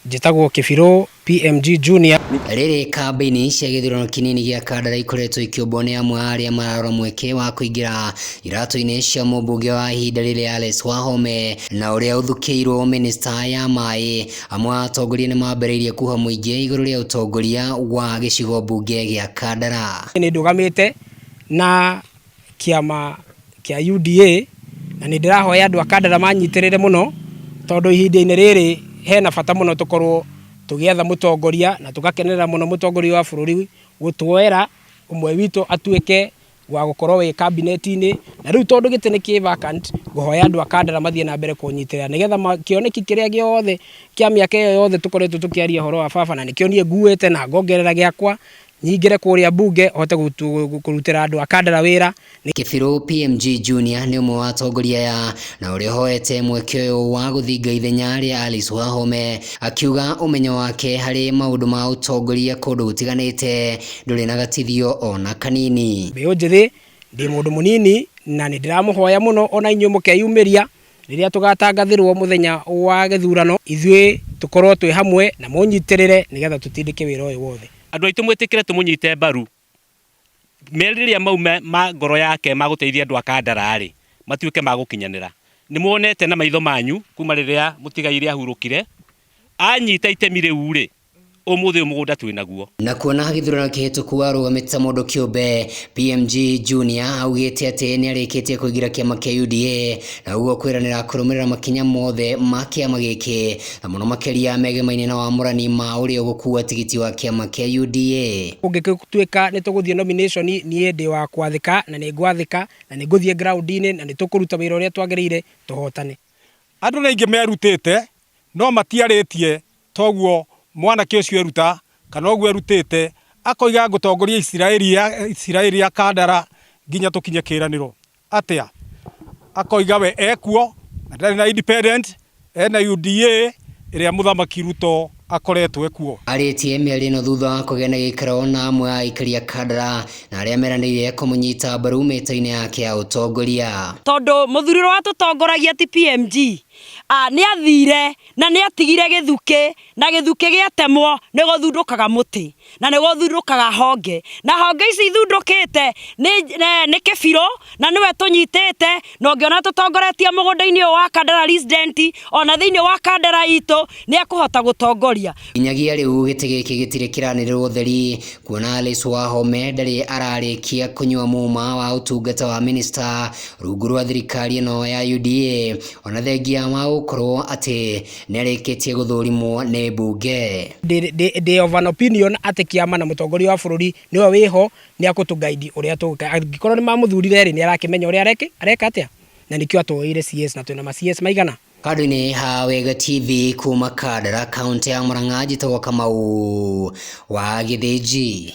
Njĩtagwo Kĩbirũ PMG Junior. Rĩrĩ kambĩini cia gĩthurano kĩnini gĩa Kandara ikoretwo ikĩũmbwo nĩ amwe a arĩa mararora mweke wa kũingĩra iratũ-inĩ cia mũmbunge wa ihinda rĩrĩ Alice Wahome na ũrĩa ũthukĩirwo mĩnĩsta ya maĩ. Amwe a atongoria nĩ mambĩrĩirie kuha mũingĩ igũrũ rĩa ũtongoria wa gĩcigo mbunge gĩa Kandara. Nĩ ndũgamĩte na kĩama kĩa UDA na nĩ ndĩrahoya andũ a Kandara manyitĩrĩre mũno tondũ ihinda-inĩ rĩrĩ hena bata mũno tũkorwo tũgĩetha mũtongoria na tũgakenerera mũno mũtongoria wa bũrũri gũtuoera ũmwe witũ atuĩke wa gũkorwo wĩ kabineti-inĩ. Na rĩu tondũ gĩtĩ nĩ kĩ vacant, ngũhoya andũ a Kandara mathiĩ na mbere kũnyitĩrĩra nĩgetha kĩoneki kĩrĩa gĩothe kĩa mĩaka ĩyo yothe tũkoretwo tũkĩaria ũhoro wa baba, na nĩkĩo niĩ nguĩte na ngongerera gĩakwa nyingĩre kũrĩa mbunge hote kũrutĩra andũ a Kandara wĩra. Kĩbirũ PMG Junior nĩ ũmwe wa atongoria aya na ũrĩa ũhoete mweke ũyũ wa gũthinga ithenya rĩa Alice Wahome, akiuga ũmenyo wake harĩ maũndũ ma ũtongoria kũndũ gũtiganĩte ndũrĩ na gatithio ona kanini. Mbeũ njĩthĩ, ndĩ mũndũ mũnini na nĩ ndĩramũhoya mũno ona inyuĩ mũkeyumĩria rĩrĩa tũgatangathĩrwo mũthenya wa gĩthurano, ithuĩ tũkorwo twĩ hamwe na mũnyitĩrĩre nĩgetha tũtindĩke wĩra ũyũ wothe. Andũ aitũ mwĩtĩkĩre tũmũnyite mbaru merirĩria mau ma ngoro yake ma gũteithia andũ a Kandara rĩ matuĩke ma gũkinyanĩra. Nĩ muonete na maitho manyu kuma rĩrĩa mũtigairĩ ahurũkire anyita itemi rĩu rĩ, ũmũthĩ ũyũ mũgũnda twĩ naguo. Na kuona gĩthurano kĩhĩtũku arũgamĩte ta mũndũ kĩũmbe, PMG Junior augĩte atĩ nĩarĩkĩtie kũingĩra kĩama kĩa UDA na ũguo kwĩranĩra kũrũmĩrĩra makinya mothe ma kĩama gĩkĩ na mũno makĩria megemaine na wamũrani ma ũrĩa ũgũkua tigiti wa kĩama kĩa UDA. Kũngĩtuĩka nĩ tũgũthiĩ nomination, niĩ ndĩ wa kwathĩka na nĩ ngwathĩka na nĩ ngũthiĩ ground-inĩ na nĩ tũkũruta wĩra ũrĩa twagĩrĩire tũhotane. Andũ nĩ aingĩ merutĩte no matiarĩtie toguo mwanake ũcio eruta kana ũguo erutĩte akoiga ngũtongoria Isiraeli ya Isiraeli ya Kandara nginya tũkinye kĩranĩro. Atĩa? Akoiga we ekuo na ndarĩ na independent, ena UDA ĩrĩa mũthamaki Ruto akoretwo ekuo. Arĩtie mĩario ĩno thutha wa kũgĩa na gĩikaro na amwe a aikari a Kandara na arĩa meranĩire kũmũnyita mbaru mĩto-inĩ yake ya ũtongoria. Tondũ mũthuri ũrĩa watũtongoragia ti PMG nĩ athire na nĩ atigire gĩthukĩ, na gĩthukĩ gĩatemwo nĩ gũthundũkaga mũtĩ na nĩ gũthundũkaga honge, na honge ici ithundũkĩte nĩ Kĩbirũ na nĩwe tũnyitĩte, na ũngĩona tũtongoretie mũgũnda-inĩ ũyũ wa Kandara resident ona thĩinĩ wa Kandara itũ nĩ ekũhota gũtongoria. Nginyagia rĩu gĩtĩ gĩkĩ gĩtirĩ kĩranĩrĩrwo ũtheri kuona Alice Wahome ndarĩ ararĩkia kũnyua muma wa ũtungata wa minista rungu rwa thirikari ĩno ya UDA ona thengia wa gũkorwo atĩ nĩarĩkĩtie gũthũrimwo nĩ mbunge. Ndĩ of an opinion atĩ kĩama na mũtongoria wa bũrũri nĩwe wĩho, nĩ akũtũ guide ũrĩa tũgwĩka. Angĩkorwo nĩ mamũthurire rĩ, nĩ arakĩmenya ũrĩa areka atĩa, na nĩkĩo atwoeire CS na twĩna ma CS maigana. Handũ-inĩ ha Wega TV kuma Kandara, kaunti ya Murang'a, njĩtagwo Kamau wa Gĩthĩnji.